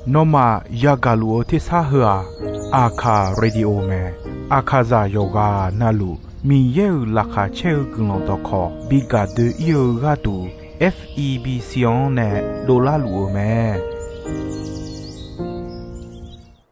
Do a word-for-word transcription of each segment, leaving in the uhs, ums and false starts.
Nawmaf yagaq luf-eu tersar heu-aq, Aqkaq Radio mae. Aqkaqzaq yawqghaq navluf Miqyaer-euq laqkhaq caer-eu guiqlanq dawqkawq bi gaq doe-ir-eu gharduq, F E B C-anr nae dovlar luf-eu mae.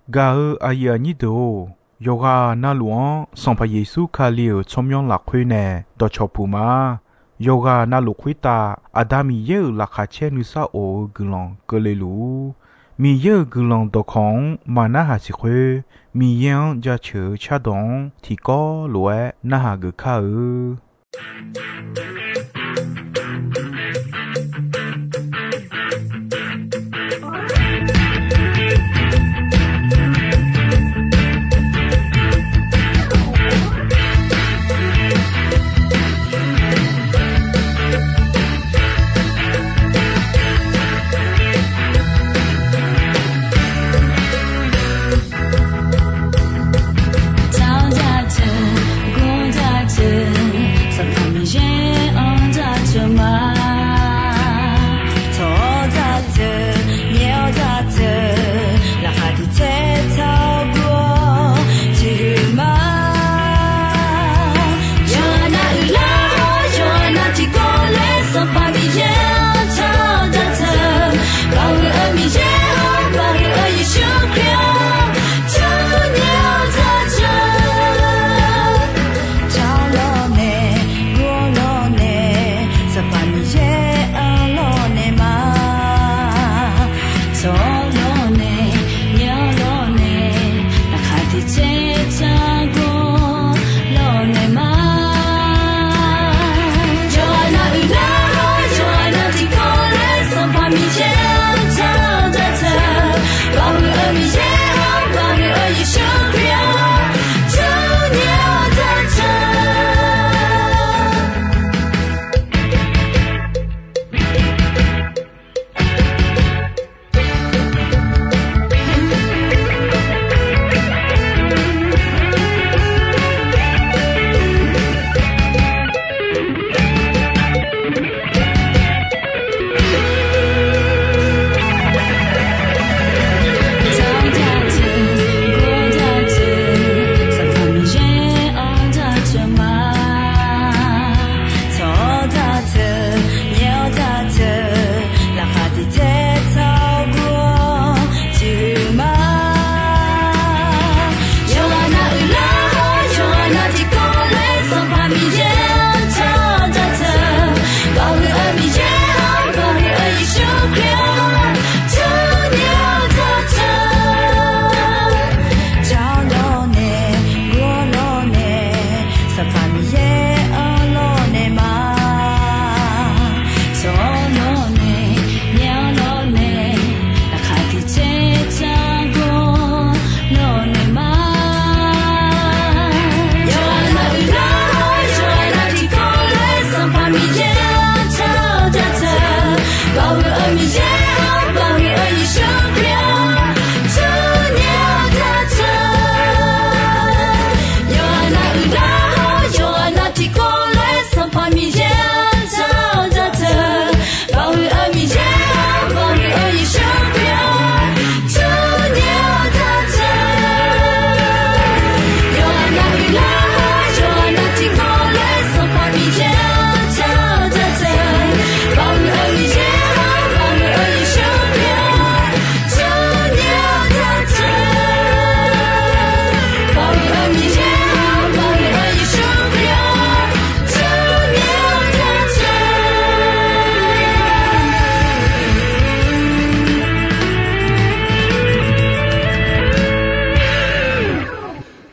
Gaq-eu aqyuif aqnyir deuq-or, yawqghaq navluf-anr Sanqpaq Yeqsur Kali-euq tsawrmyanr lafkhoer nae dawqcawq puq ma. Yawqghaq navluf khoertav Aqda Miqyaer-euq laqkhaq caer nuisar of-eu guiqlanq keuvle luf-ur. Miqyaer-euq guiqlanq dawqkawq-anr maqnarhaq siq khoer, Miqyaer-anr jaceuq-eu cardawq-anr tiqkawv lof-aer narhaq geuf kar-eu.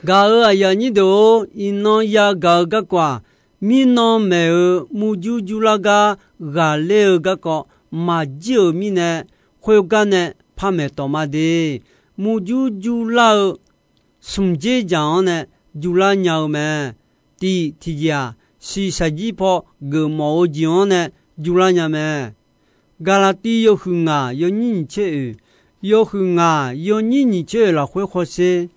Gaq-euq aqyuif aqnyir deuq-or, iqnan yagaq-eu garkawv-aq, mirnan maeq-euq murjur jurlar gar ghaqler-eu garkawv maqjir-euq mirnae, khoergar nae par maeqtawq ma de. Murjur jurlar-eu smq dzer dzaq-anr nae jurlar nya-eu mae. Tiq tiqjeq-aq, shiqshaq jir paw geufmawf-eu jeq-anr nae jurlar nya mae. Gaqlaqtiv yawhuiq ngaq yawnyir nyiq tser oeq, yawhuiq ngaq yawnyir nyiq tser oeq lafkhoer hawsher.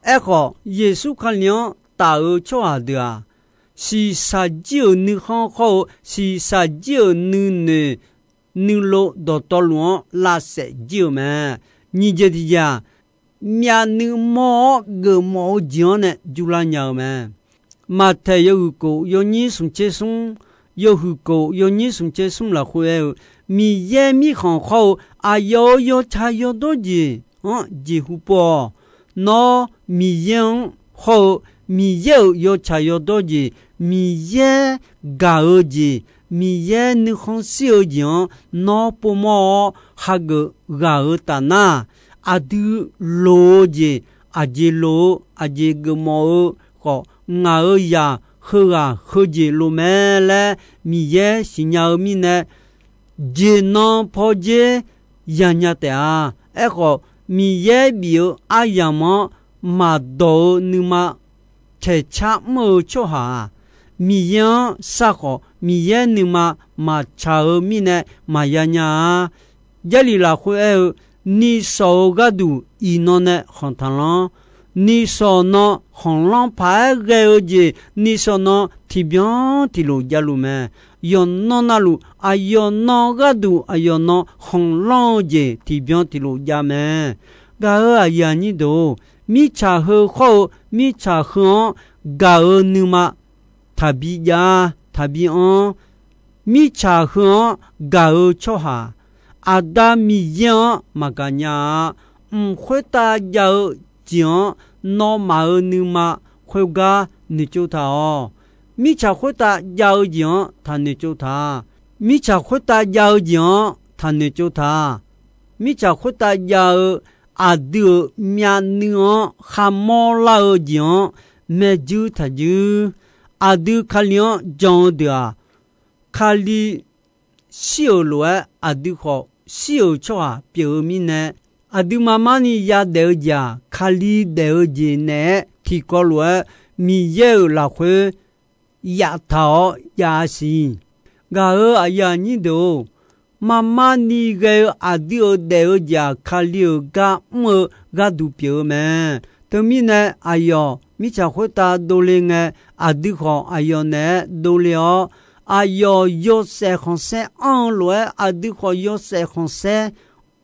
Aerkhawf, Yeqsur Kali-anr taf-eu tsawrhaq deuq-aq, shiqshaq jir-euq nuikhanr hawr-eu shiqshaq jir-euq nuinoeq nuilov dawqtawvluf-anr lavsaef jir-euq mae. Nyiq jeq tiq jeq-aq, myavnuiv mawr-awr geufmawf-eu jeq-anr nae jurlar nya-eu mae. Maqtaeq yawhuiq kof yawnyir smq tser smr, yawhuiq kof yawnyir smq tser smr lafkhoer aer-eu, Miqyaer mirkhanq khawr-eu aqyawf-euq yawtsaq yawdawr jeq-anr jeqhu pov-awq. Nawr Miqyaer-anr khawr-eu, Miqyaer-euq yawtsaq yawdawr jeq, Miqyaer gaq-eu jeq, Miqyaer nuikhanr shir-eu jeq-anr nawr povmawr-awr hageuf ghaq-euq taf nar, aqdui loq-eu jeq aqjeq loq-eu, aqjeq geufmawf-eu khawf, ngaq-euq zaq heughaq heujeq lof mae laer Miqyaer siqnya-eu mirnae, jeq nan pawdzer yanya taef-a. Aerkhawf, Miqyaer bif-eu aryamq-anr maqdawq-eu nuima caeqcar mr-eu tsawrhaq-aq, Miqyaer-anr sharkhawf Miqyaer nuima maqtsaq-eu mirnae maqya nya-a. Jarlif lafkhoer aer-eu, nishawq-euq gharduq iqnan nae khanq taqlanr. Nishawq nan khanqlanr paq-aer ghae-eu jeq, nishawq nan tiqbyan tiqlof javluf mae. Yawqnan navluf, aqyawf nan gharduq aqyawf nan khanqlanr-eu jeq tiqbyan tiqlof jav mae. Gaq-euq aqyuif aqnyir deuq-or, mirtsaq heu khawr-eu mirtsaq heu-anr gaq-eu nuima taqbi jav, taqbi anr. Mirtsaq heu-anr gaq-eu tsawrhaq, Aqda Miqyaer-anr maqgaq nya-a. Mq khoertav jav-eu jeq-anr nawmaf-euq nuima khoergar noeqtsov taq-awq. Mirtsaq khoertav jav-eu jeq-anr taqnoeq tsov taq. Mirtsaq khoertav jav-eu jeq-anr taqnoeq tsov taq. Mirtsaq khoertav jav-eu aqdui-euq myavnuiv-anr kharmawr lar-eu jeq-anr maerjuir taqjuir. Aqdui Kali-anr jan-eu deuq-aq, Kali shir-euq lof-aer aqdui khawf shir-euq tsawrhaq pyeuf-eu mirnae, aqdui marmar ni yadaef-eu jeq-aq, Kali daef-eu jeq naeq-aer tiqkawv lof-aer Miqyaer-euq lafkhoer yaftaq-awr jav-a siq. Gaq-euq aqyuif aqnyir deuq-or, marmar ni ghae-eu aqdui-euq daef-eu jeq-aq, Kali-euq gar mr-eu gharduq pyeuf-eu mae. Teumirnae, aqyawf mirtsaq khoertav dovle ngae, aqdui khawf aqyawf naeq-aer dovle-awr, aqyawf yawshaef khanqsaer anr-eu lof-aer, aqdui khawf yawshaef khanqsaer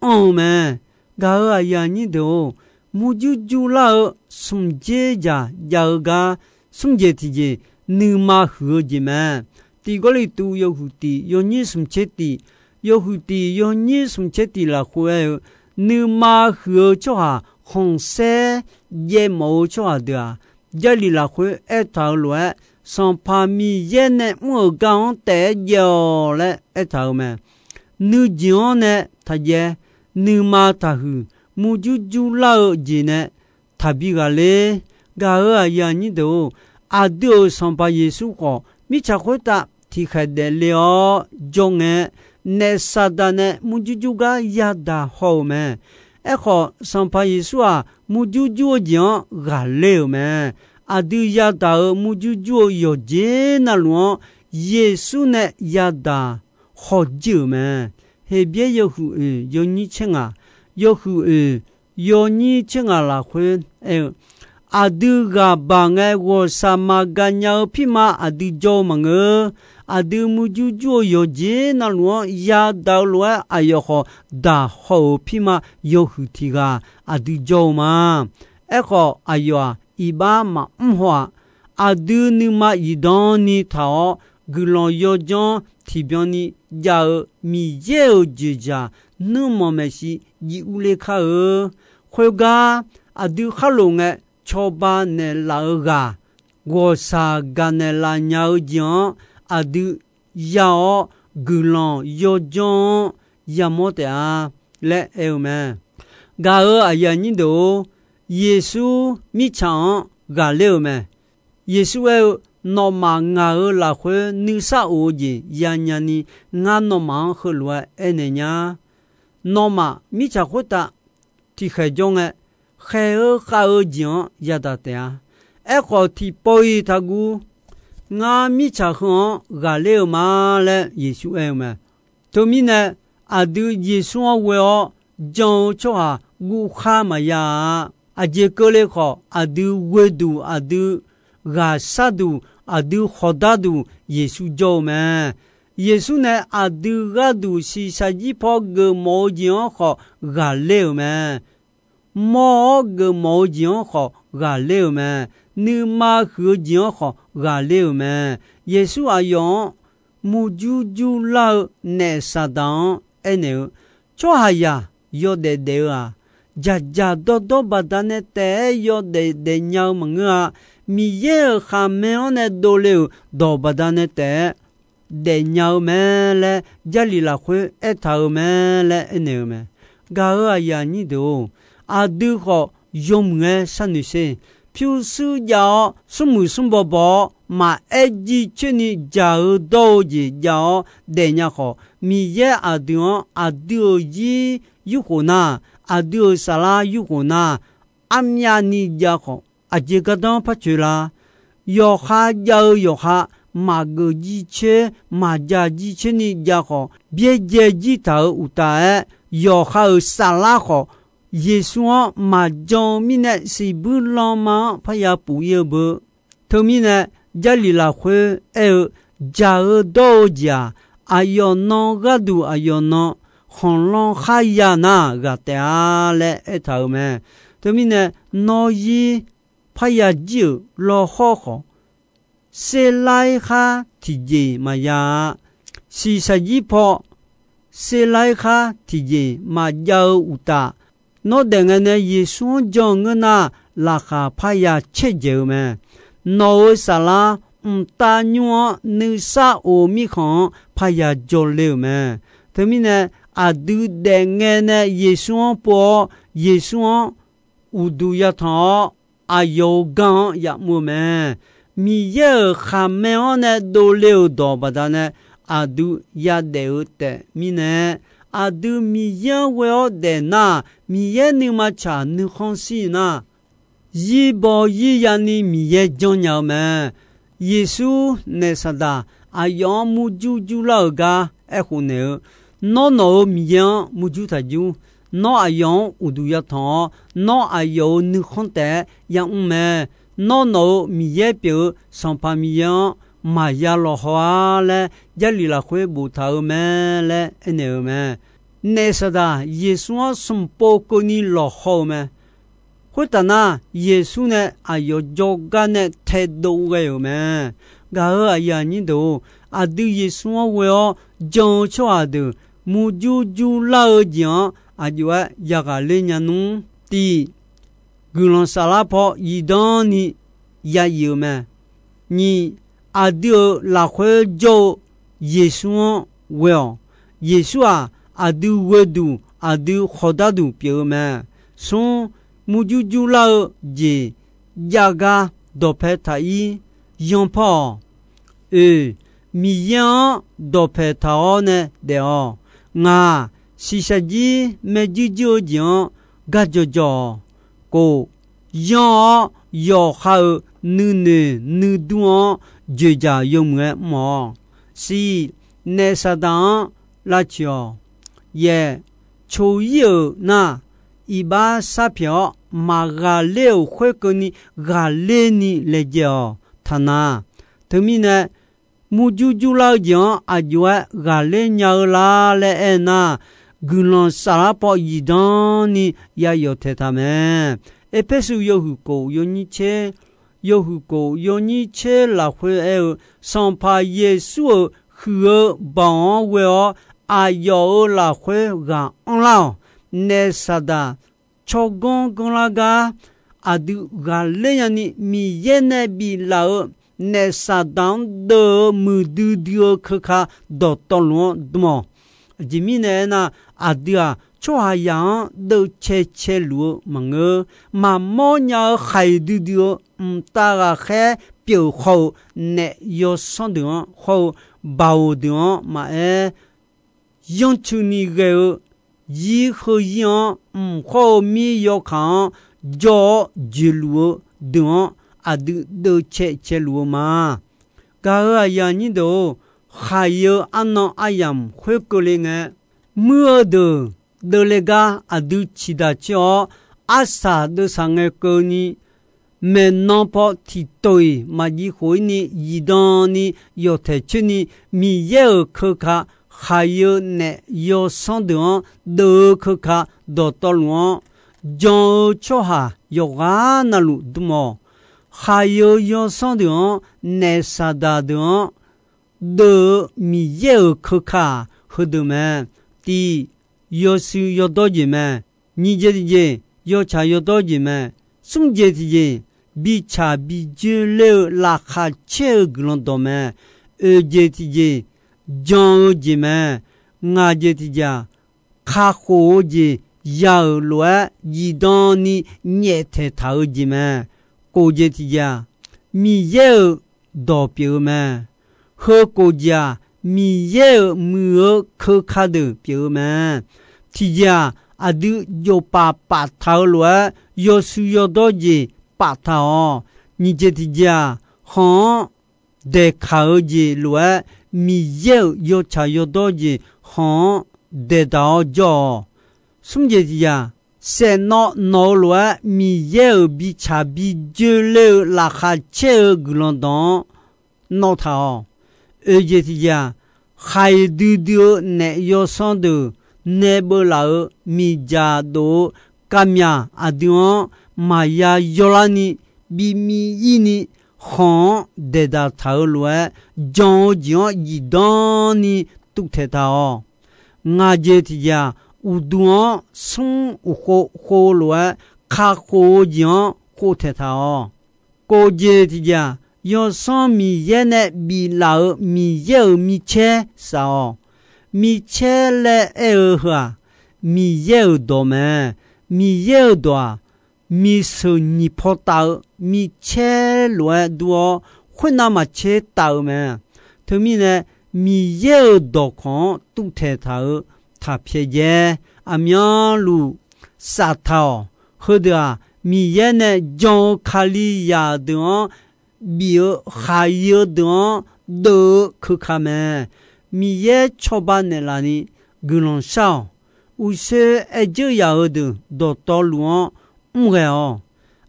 anr-eu mae. Gaq-euq aqyuif aqnyir deuq-or, murjur jurlar-eu smq dzer dzaq jav-eu gar, smr jeq tiq jeq, nuima huiq-eu jeq mae. Tiq Gawrliqtu yawhuiq tiq yawnyir smq tser tiq, yawhuiq tiq yawnyir smq tser tiq lafkhoer aer-eu, nuima huiq-eu tsawrhaq khanqsaer jaev mawf-eu tsawrhaq deuq-aq, Jarlif lafkhoer aertaq-euq lof-aer, Sanqpaq Miqyaer nae mr-euq gar-anr taef-aer jaev-awq laer aertaq-euq mae. Nuijeq-anr nae taqjaev, nuima taqhuiq, murjur jurlar-eu jeq nae taqbi ghaqler. Gaq-euq aqyuif aqnyir deuq-or, aqdui-euq Sanqpaq Yeqsur khawf, mirtsaq khoertav tiqkhaeq daefle-awr jawr ngae, naef Saqdaq nae murjur jur gar yadaq haw-euq mae. Aerkhawf, Sanqpaq Yeqsur-aq, murjur jur-eu jeq-anr ghaqler-euq mae. Aqdui yadaq-euq murjur jur-eu yawqjeq navluf-anr, Yeqsur nae yadaq hawjir-euq mae. Heqbyaer yawhuiq oeq yawnyir tser ngaq, yawhuiq oeq yawnyir tser ngaq lafkhoer aer-eu, aqdui ghaq baq ngae ghawqshaq maqgaq nya-eu pirma aqdui jawr-eu maqngeur. Aqdui murjur jur-eu yawqjeq navluf-anr yadaq-eu lof-aer aqyawf khawf daq haw-euq pirma yawhuiq tiq ghaq aqdui jawr-eu ma. Aerkhawf, aqyawf-aq, iqbax maqmr haw-aq. Aqdui nuima zifdan ni taq-awr, guiqlanq yawdzanr tiqbyan ni jav-eu Miqyaer-euq dzoeqdzaq nuirmanq maeqshi jiv urler kar-eu. Khoergar, aqdui kharlof ngae cawba naeqlaf-eu ghaq, ghawqshaq gaqnaeq laf nya-eu jeq-anr aqdui ya-awr, guiqlanq yawdzanr-anr yamawr taef-a laer aer-eu mae. Gaq-euq aqyuif aqnyir deuq-or, Yeqsur mirtsaq-anr ghaqler-euq mae. Yeqsur aer-eu, Nawmaf ngaq-euq lafkhoer nuisar of-eu jeq yanya ni, ngar nawmaf-anr heulof-aer aernaeq nya. Nawmaf mirtsaq khoertav tiqkhaeq jawr ngae, khaeq-eu khav-eu jeq-anr yadaq taef-a. Aerkhawf, tiqpawf-iq taqguv, ngar mirtsaq heu-anr ghaqler-eu ma laer Yeqsur aer-eu mae. Teumirnae, aqdui Yeqsur-anr ghoe-awr jan-eu tsawrhaq guvkhar maqya-a. Aqjeq keuvle khawf, aqdui ghoeduq, aqdui ghaqsharduq, aqdui khawqdarduq Yeqsur jawr-eu mae. Yeqsur nae aqdui gharduq shiqshaq jir paw geufmawf-eu jeq-anr khawf ghaqler-euq mae. Mawr-awr geufmawf-eu jeq-anr khawf ghaqler-euq mae. Nuima huiq-eu jeq-anr khawf ghaqler-euq mae. Yeqsur aqyawf-anr murjur jurlar-eu naef Saqdaq-anr aernaeq-eu, Tsawrhaqzaq yawdaef daef-eu-aq, dzaqdzaq dawrdawr baqdanae taef-aer yawdaef daefnya-eu maqngeur-a. Miqyaer-euq khaqmae-anr nae dovle-euq dawq baqdanae taef-aer daefnya-eu mae laer Jarlif lafkhoer aertaq-euq mae laer aernaeq-eu mae. Gaq-euq aqyuif aqnyir deuq-or, aqdui khawf yawmuiq-aer sharnoeq sher. Pyurshuir jav-awr smrmuiq smrbaw baw-awr maqaer jircoer ni dzaq-eu dawr-eu jeq jav-awr daefnya khawf, Miqyaer aqdui-anr aqdui-euq zir yurkhof nar, aqdui-euq saflar yurkhof nar, armyavni jav khawf, aqjeq gardanr par coeq lar. Yawqha jav-eu yawqha maqgeuf jircoer maqdzaq jircoer ni jav khawf, byaerdzae jir taq-euq uqtaf-aer, yawqha-euq saflar khawf, Yeqsur-anr maqjan-eu mirnae siqbuir lanma-anr parya puf-ir-eu beu. Teumirnae, Jarlif lafkhoer aer-eu, dzaq-eu dawr-eu jeq-aq, aqyawf nan gharduq aqyawf nan khanqlan kharya nar ghaq taef-a laer aertaq-euq mae. Teumirnae, nawr zir parya jir-euq lawkhawr khawf, serlar-ir khar tiqjeq maqya-a. Shiqshaq jir paw serlar-ir khar tiqjeq maqjav-eu uqtaf, nawr daef ngae nae Yeqsur-anr jan-eu ngeur nar, laqkhaq parya caerdzaeq-eu mae. Nawq-euq saflar mqtav nymr-anr nuisar of-eu mirkhanq-anr parya jawrle-euq mae. Teumirnae, aqdui daef ngae nae Yeqsur-anr pov-awr, Yeqsur-anr uqduq yatanq-awr, aqyawf-euq gar-anr yamr-eu mae. Miqyaer-euq khaqmae-anr nae dovle-euq dawq baqdanae aqdui yadaef-eu taef mirnae, aqdui Miqyaer-anr ghoe-awr daef nar, Miqyaer nuima tsaq nuikhanr shir nar, zir baw zir yani Miqyaer janrnya-eu mae. Yeqsur naef Saqdaq aqyawf-anr murjur jurlar-euq gar aerkhof naeq-eu, Nawr nawq-euq Miqyaer-anr murjur taq jur. Nawr aqyawf-anr uqduq yatanq-awr, nawr aqyawf-euq nuikhanr taef-aer yamr mae. Nawr nawq-euq Miqyaer pyeuf-eu Sanqpaq Miqyaer-anr maqya lawqhaw-ar laer Jarlif lafkhoer boftaq-eu mae laer aernaeq-eu mae. Naef Saqdaq Yeqsur-anr smq pov keuvni lawqhaw-eu mae. Khoertaf nar, Yeqsur nae aqyawf jawrgar nae taedov ghae-euq mae. Gaq-euq aqyuif aqnyir deuq-or, aqdui Yeqsur-anr ghoe-awr jan-eu tsawrhaq deuq murjur jurlar-eu jeq-anr aqjox-aer yaghaq ler nya nmr. Tiq, guiqlanq saflar paw zifdan ni ya zif-eu mae. Nyiq, aqdui-euq lafkhoer jawr-eu Yeqsur-anr ghoe-awq. Yeqsur-aq, aqdui ghoeduq aqdui khawqdarduq pyeuf-eu mae. Smr, murjur jurlar-eu jeq jav gar dawqpae taq-ir yanpawr-awq. Oeq, Miqyaer-anr dawqpae taq-awr nae daef-awq. Ngaq, shiqshaq jir maerjuir juir-eu jeq-anr gar jawqjawq-awq. Kof, yanr-awr yawqha-euq nuinoeq nuidur-anr dzoeqdzaq yawmuiq-aer mr-awq. Siq, naef Saqdaq-anr lavtsoeq-awq. Yaeq, coq-ir-euq nar, iqbax sharpyaeq-awr maqghaqler-euq khoerkeuvni ghaqlerni laejae-awq. Taqnaq, teumirnae murjur jurlar-eu jeq-anr aqjox-aer ghaqler nya-eu la laer aernar, guiqlanq saflar paw zifdan ni ya yawf taeq taq mae. Erpersu yawhuiq kof yawnyir tser, yawhuiq kof yawnyir tser lafkhoer aer-eu, Sanqpaq Yeqsur-euq huiq-eu baoq-anr ghoe-awr aqyawf-euq lafkhoer ghaq anrlar-awq. Naef Saqdaq tsawrganr ganrlar gar aqdui ghaqler nyani Miqyaer nae biflaf-eu naef Saqdaq-anr deuv-eu muiqdui dui-eu keuka dawqtawvluf-anr dm-awq. Aqjeq mirnae aernar, aqdui-aq tsawrhaqzaq-anr deuvcae caeluf-eu maqngeur. Maqmawr nya-eu khaiq duidui-eu mqtav ghaqkhaer pyeuf khawr-eu naef yawsanr deuq-anr khawr-eu baoq deuq-anr maqaer, yanrtsuini ghae-eu zir heu zir-anr mq khawr-eu mir yawkaq-anr jawr-awr joeqluf-eu deuq-anr aqdui deuvcae caeluf-eu ma. Gaq-euq aqyuif aqnyir deuq-or, khaiq-eu arnan aryamq khoerkeuvle ngae, muir-eu deuq deuvle gar aqdui ciqdaq coer-awr, arsaq deuvsaq ngae keuvni maeqnan paw tiqtof-iq maqjiv khof-ir ni zifdan ni yawqtaeq coer ni, Miqyaer-euq keuka khaq-eu naef yawsanr deuq-anr deuv-eu keuka dawqtawvluf-anr jan-eu tsawrhaq yawqghaq navluf dm-awq. Khaq-eu yawsanr deuq-anr, naef Saqdaq deuq-anr deuv-eu Miqyaer-euq keuka-aq, heudeuq mae. Tiq, yawshuif yawdawr jeq mae. Nyiq jeq tiqjeq, yawtsaq yawdawr jeq mae. Smr jeq tiqjeq, bitsaq bijoer ler-eu laqkhaq caer-eu guiqlanq dawq mae. Oeq jeq tiqjeq, jan-eu jeq mae. Ngaq jeq tiqjeq-aq, kakhof-eu jeq ya-euq lof-aer zifdan ni nyaeftaeq taq-eu jeq mae. Kof jeq tiqjeq-aq, Miqyaer-euq dawq pyeuf-eu mae. Heu kof jeq-aq, Miqyaer-euq muiq-eu keuka deuq pyeuf-eu mae. Tiqjeq-aq, aqdui jofpaf paftaq-eu lof-aer yawshuif yawdawr jeq paftaq-awq. Nyiq jeq tiqjeq-aq, khanq-anr daeqkaq-eu jeq lof-aer, Miqyaer-euq yawtsaq yawdawr jeq khanq-anr daeqdaq-awr jawr-awq. Smr jeq tiqjeq-aq, saeqnawv nawq-eu lof-aer Miqyaer-euq bitsaq bijoer ler-eu laqkhaq caer-eu guiqlanq dawq-anr nawvtaq-awq. Oeq jeq tiqjeq-aq, khaq-iq duidui-eu naef yawsanr deuq nae beuv laf-euq miqdzaq dof-eu kavmyaq aqdui-anr maqya yawrlarni, bimiv-ir ni khanq-anr daeqdaq taq-eu lof-aer, jan-eu jeq-anr zifdan ni tuvtaeq taq-awq. Ngaq jeq tiqjeq-aq, uqduq-anr smr uqkhov khov-eu lof-aer, kakhof-eu jeq-anr khovtaeq taq-awq. Kof jeq tiqjeq-aq, yawsanr Miqyaer nae biflaf-euq Miqyaer-euq micaer saf-awq. Micaer laer aer-eu heu-aq, Miqyaer-euq dawq mae. Miqyaer-euq dawq-aq, miqsheuq nyiq paw taf-eu micaer lof-aer dur-awr, khoernav maqtser taf-eu mae. Teumirnae, Miqyaer-euq dawqkawq-anr tuvtaeq taq-euq taq pyaeqdzae. Aqmyanluf saftaq-awq. Heudeuq-aq, Miqyaer nae jan-eu Kalizaq deuq-anr bif-eu khaq-iq-eu deuq-anr deuv-eu keuka mae. Miqyaer cawba naeqlaf ni guiqlanq shar-awq. Uqshoe aer dzeur yaf-eu deuq dawqtawvluf-anr mr ghae-awq.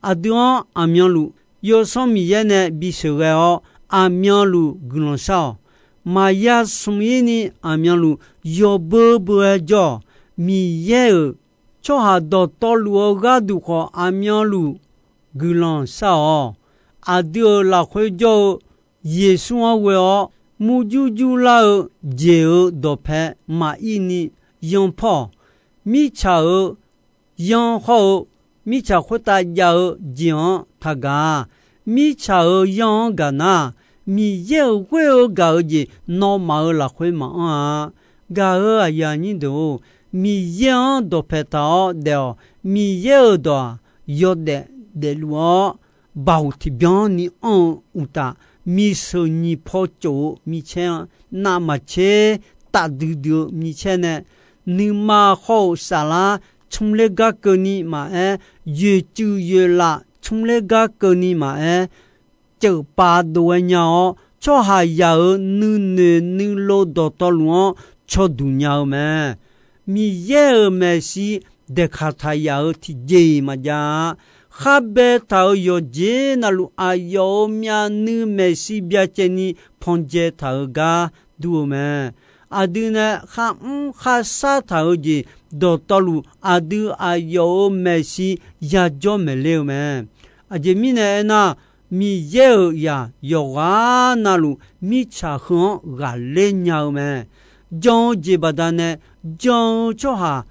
Aqdui-anr aqmyanluf Yawsanr Miqyaer nae bisheuq ghae-awr, aqmyanluf guiqlanq shar-awq. Maqya smq-ir ni aqmyanluf yawbeu beu-aer jawr-awq. Miqyaer-euq tsawrhaq dawqtawvluf-eu gharduq khawf aqmyanluf guiqlanq shar-awq. Aqdui-euq lafkhoer jawr-eu Yeqsur-anr ghoe-awr, murjur jurlar-eu jeq-euq dawqpae maqir ni yanpawr-awq. Mirtsaq-euq yanr hawr-eu, mirtsaq khoertav jav-eu jeq-anr taqgaq-a. Mirtsaq-euq yanr-anr gaq nar, Miqyaer-euq ghoer-eu gaq-eu jeq nawmaf-euq lafkhoer maqanr-a. Gaq-euq aqyuif aqnyir deuq-or, Miqyaer-anr dawqpae taq-awr daef-awq. Miqyaer-euq dawq-aq, yawdaef daefluf-awr, baoq tiqbyan ni anr-eu uqtaf, miqsheuq nyiq paw tsof-eu micaer-anr, navmaqtser tafdui dui-eu micaer nae, nuima hawr-eu saflar tsmrler gar keuvni maqaer, yoeqtsuif yoeqlaf tsmrler gar keuvni maqaer, ceuf pav dov-aer nya-awr, tsawrhaqzaq-euq nuinoeq nuilov dawqtawvluf-anr cawduq nya-eu mae. Miqyaer-euq maeqshi daeqkaq taq yaf-euq tiqjeq-iq maqjav-a. Khar baetaq-euq yawqjeq navluf aqyawf-euq myavnuiv maeqshi byacaevni pandzae taq-euq gar dur-eu mae. Aqdui nae kharmr kharshar taq-euq jeq dawqtawvluf, aqdui aqyawf-euq maeqshi yajawr maeqler-eu mae. Aqjeq mirnae aernar, Miqyaer-euq zaq yawqghaq navluf mirtsaq heu-anr ghaqler nya-eu mae. Jan-eu jeq baqdanae jan-eu tsawrhaq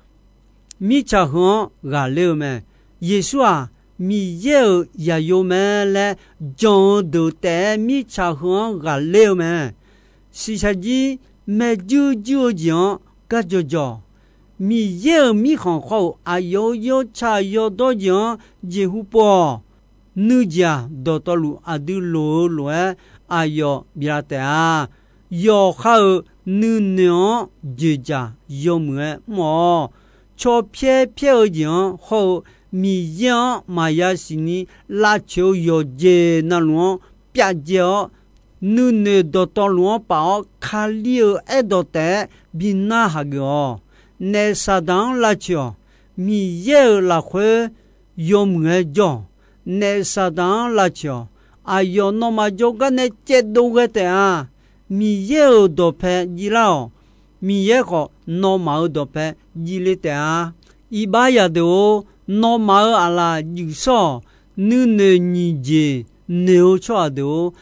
mirtsaq heu-anr ghaqler-eu mae. Yeqsur-aq, Miqyaer-euq zaqyo mae laer jan-eu deuq taef-aer mirtsaq heu-anr ghaqler-eu mae. Shiqshaq jir maerjuir juir-eu jeq-anr gar jawqjawq, Miqyaer-euq mirkhanq khawr-euq aqyawf-euq yawtsaq yawdawr jeq-anr jeqhu pov-awq. Nuijeq-aq, dawqtawvluf aqdui loq-eu lof-aer aqyawf biflaf taef-a. Yawqha-euq nuinoeq-anr joeqjaq yawmuiq-aer mr-awq. Cawpyaer pyaer-eu jeq-anr hawr-eu Miqyaer-anr maqya siqni lavcoeq-eu yawqjeq navluf-anr pyavdzae-awr, nuinoeq dawqtawvluf-anr paf-awr Kali-euq aerdawq taef-aer bi narhaq geuf-awq. Naef Saqdaq-anr lavcoeq-awq. Miqyaer-euq lafkhoer yawmuiq-aer jawr-awq. naef Saqdaq-anr lavtsoeq-awq. Aqyawf nawmaf jawrgar nae caevdov ghae taef-a. Miqyaer-euq dawqpae jivlar-awq. Miqyaer khawf nawmaf-euq dawqpae jivle taef-a. Iqbax zaqdeuq-or, nawmaf-euq aqlaf juif shawr-awq. Nuinoeq nyiq jeq noeq-eu tsawrhaq deuq-or,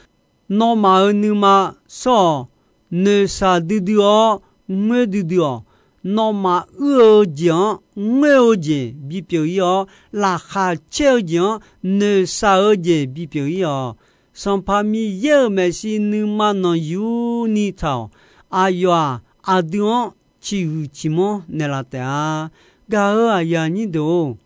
nawmaf-euq nuima shawr-awq. Noeqshaq duidui-awr, ngoer duidui-awq. Nawmaf uir-eu jeq-anr ngoer-eu jeq bipyeuf-ir-awr, laqkhaq caer-eu jeq-anr noeqshaq-eu jeq bipyeuf-ir-awq. Sanqpaq Miqyaer-euq maeqshi nuima nanqyuni taq-awq. Aqyawf-aq, aqdui-anr ciqhuiq ciqmanr naeqlaf taef-a. Gaq-euq aqyuif aqnyir deuq-or,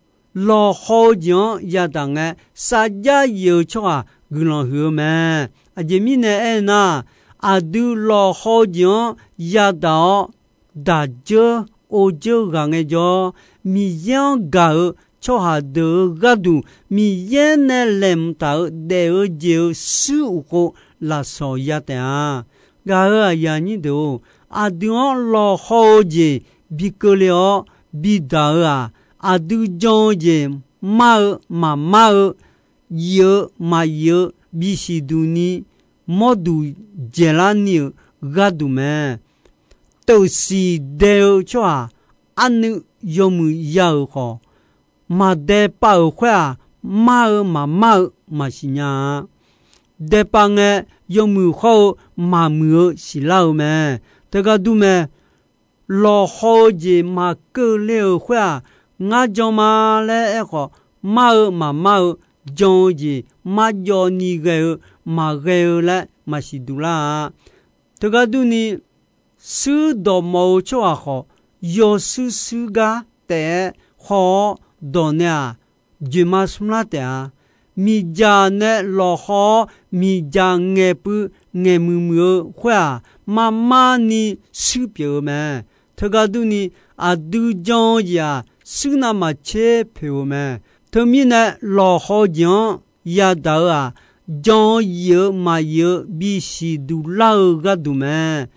lawqhaw-eu jeq-anr yadaq ngae, sarjax yif-eu tsawrhaq guiqlanq huiq-eu mae. Aqjeq mirnae aernar, aqdui lawqhaw-eu jeq-anr yadaq-awr, daq dzeur or dzeur ghaq ngaejawr, Miqyaer-anr gaq-euq tsawrhaq deuq-euq gharduq, Miqyaer nae laeqhmq taq-euq daef-eu jeq-euq shuir uqkhov lafsawq ya taef-a. Gaq-euq aqyuif aqnyir deuq-or, aqdui-anr lawqhaw-eu jeq bi keuvle-awr bidaq-eu-aq, aqdui jan-eu jeq mar-eu maqmar-eu, yif-eu maqyif-eu bisiq duq ni, mawrduq dzaeqlar ni-euq gharduq mae. Teuqsiq dae-eu tsawrhaq arnuiv yawmuiq ya-euq khawf, maqdae pav-euq khoer-aq, mar-eu maqmar-eu maqsiq nya-a. Daepav ngae, yawmuiq khawr-eu maqmuiq-eu siqlar-eu mae. Teugar dur mae. Lawqhaw-eu jeq maqkeuvle-euq khoer-aq, ngar jan ma laer aerkhawf, mar-eu maqmar-eu, jan-eu jeq marjawv ni ghae-eu maqghae-eu laer maqsiq duq lar-a. Teugar durni, shuir dawqmawf-eu tsawrhaq khawf, yawshuir shuir gar taef-aer haw-awr dawq nae-aq, dzoeqma smrlar taef-a. Miqdzaq nae lawqhaw-awr, miqdzaq ngaeqpuiv ngaeqmuiq muiq-eu khoer-aq, marmar ni shuir pyeuf-eu mae. Teugar durni, aqdui jan-eu jeq-aq, shuir navmaqtser poeq-eu mae. Teumirnae, lawqhaw jeq-anr yadaq-eu-aq, jan-eu yif-eu maqyif-eu bisiq duq lar-eu gharduq mae.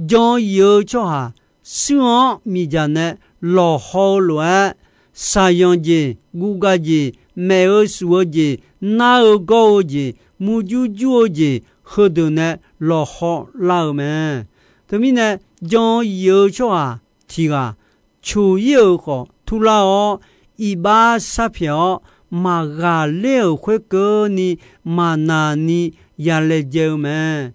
Jan-eu yif-eu tsawrhaq, shuir-anr miqdzaq nae lawqhaw-eu lof-aer, shaqyanq jeq, guvgav jeq, maef-eu shuf-eu jeq, nar-eu gawr-eu jeq, murjur jur-eu jeq, heudeuq nae lawqhaw lar-eu mae. Teumirnae, jan-eu yif-eu tsawrhaq tiq ghaq, coq-ir-euq khawf turlar-awr, iqbax sharpyaeq-awr, maqghaqler-euq khoerkeuvni, maqnaq ni ya laejae-eu mae.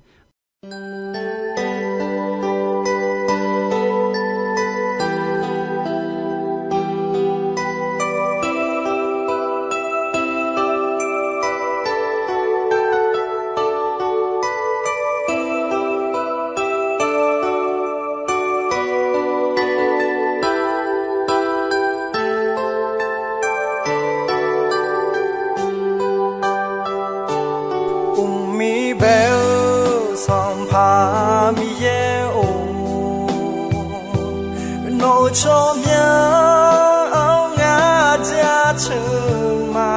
Uqmir bae-eu Sanqpaq Miqyaer-or, nawq-euq tsawrmyanr-anr ngar jaceuq ma.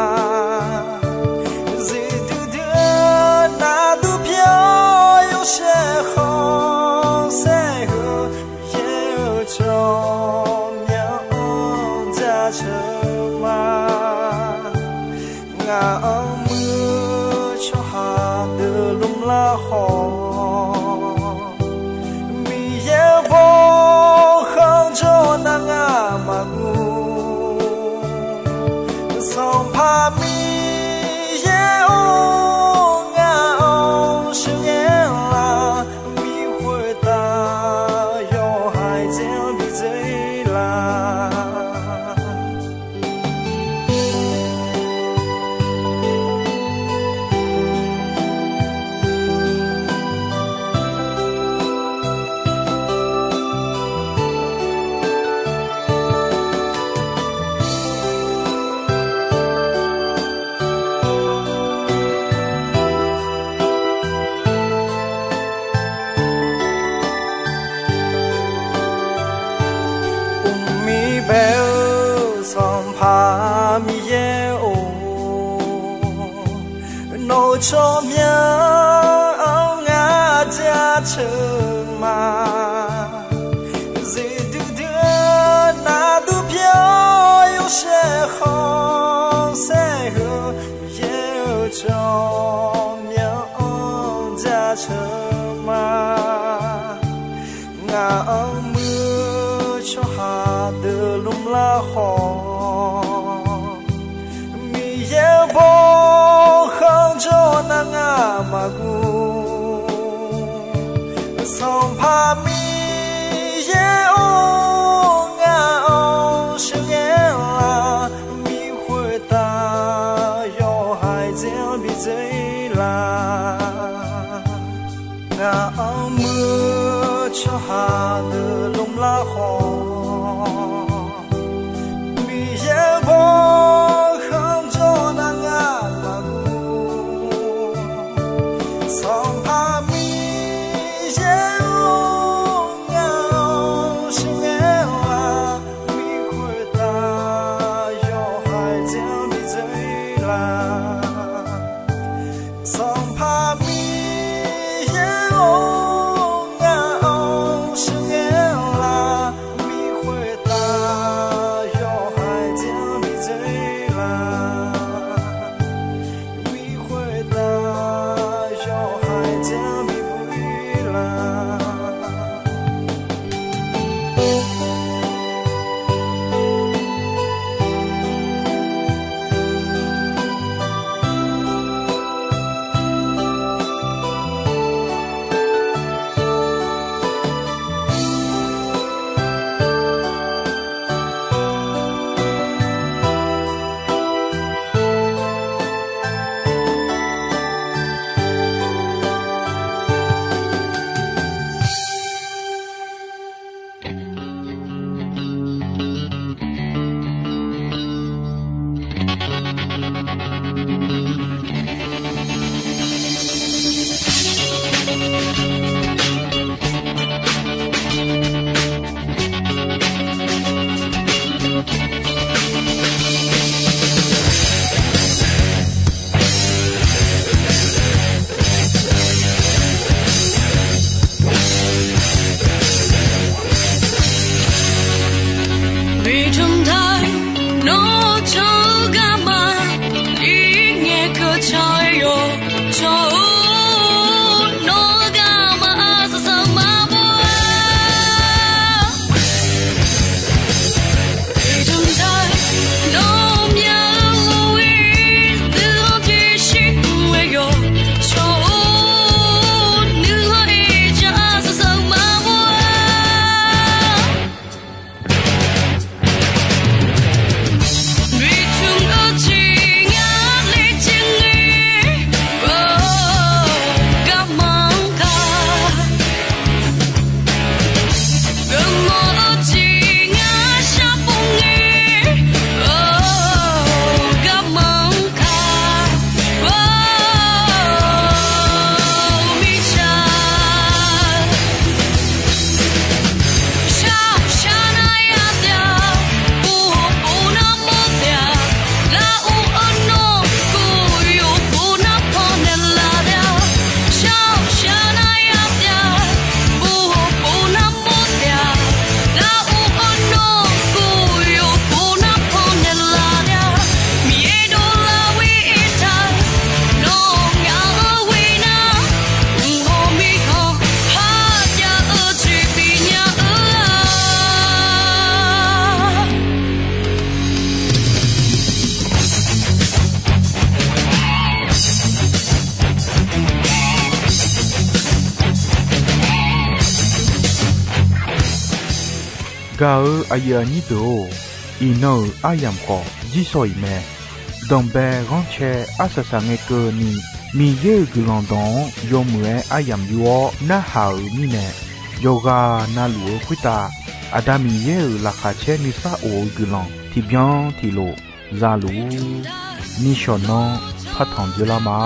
Zuiqdui dui-eu navdur pyeuf-awr yawshaef khanqsaer heu, Miqyaer-euq tsawrmyanr-anr jaceuq ma. Ngaq-anr muiq-eu tsawrhaq deuq lmrlar khawf, Miqyaer-euq bawkhanq jawr nar ngar maqguv. Sanqpaq Miqyaer-or, ngaq-anr sheuqghae lar, mir khoertav yawhaiq dzae-anr bi dzae lar. Uqmir bae-eu Sanqpaq Miqyaer-or, nawq-euq tsawrmyanr-anr ngar jaceuq ma. Zuiqdui dui-eu navdur pyeuf-awr yawshaef khanqsaer heu, deuq lmrlar khawf, Miqyaer-eu bawkhanr jawr nar ngar maqguv. Sanqpaq Miqyaer-or, ngaq-anr sheuqghae-a, miqkhoeqtaq yawhaiq dzae-anr bidzae-ir laf. Ngaq-anr muir-eu tsawrhaq deuq lmrlar khawf, Miqyaer-eu bawkhanr jawr nar ngar maqguv. Sanqpaq Miqyaer-or, ngaq-anr sheuqghae-a, miqkhoeqtaq yawhaiq dzae-anr bidzae-ir laf. Sanqpaq Miqyaer-or, ngaq-anr sheuqghae-a, miqkhoeqtaq yawhaiq dzae-anr bidzae-ir laf. Miqkhoeqtaq yawhaiq dzae-anr bibuq-ir laf. Miqcmq taq nawr-eu tsawrhaq-eu garma, ir ngae keuv can-aer yawq tsawq-or, nawr-eu garma arsaq saq maqbaw-a. Miqcmq taq nawr-eu myaq-eu ghoe-ir, nuikhanr tiqshir mr-aer yawq tsawq-or, nuikhanr-ir jar arsaq saq maqbaw-a. Miqcmq-eu tiq ngar le tiq ngae, garma-anr ka. Geufmawf-eu tiq ngar shar pov ngae, garma-anr ka. Mirtsaq shar-awq shar nar yar taef-a, pov hawq pov nar mawr taef-a, lar-or-eu nawr, kov yawq pov nar pannaeq laf taef-a, shar-awq shar nar yar taef-a, pov hawq pov nar mawr taef-a, lar-or-eu nawr, kov yawq pov nar pannaeq laf taef-a, Miqyaer dovlar-awr ir taq, nawnyaf-anr ghoe nar, mq hawq mirkhanq kharjav-eu jeq bifnya-eu-a. Gaq-euq aqyuif aqnyir deuq-or, iqnan-euq aryamq khawf jir shaw-iq mae. Danqbae ghanrcae arsaq saq ngae keuvni, Miqyaer-euq guiqlanq dawq-anr yawmuiq-aer aryamq yur-awr narhaq-euq mirnae, yawqghaq na luf-eu khoertav Aqda Miqyaer-euq laqkhaq caer nuisar of-eu guiqlanq tiqbyan tiqlof za luf-ur. Nishawq nanr partanq dzeurlar ma.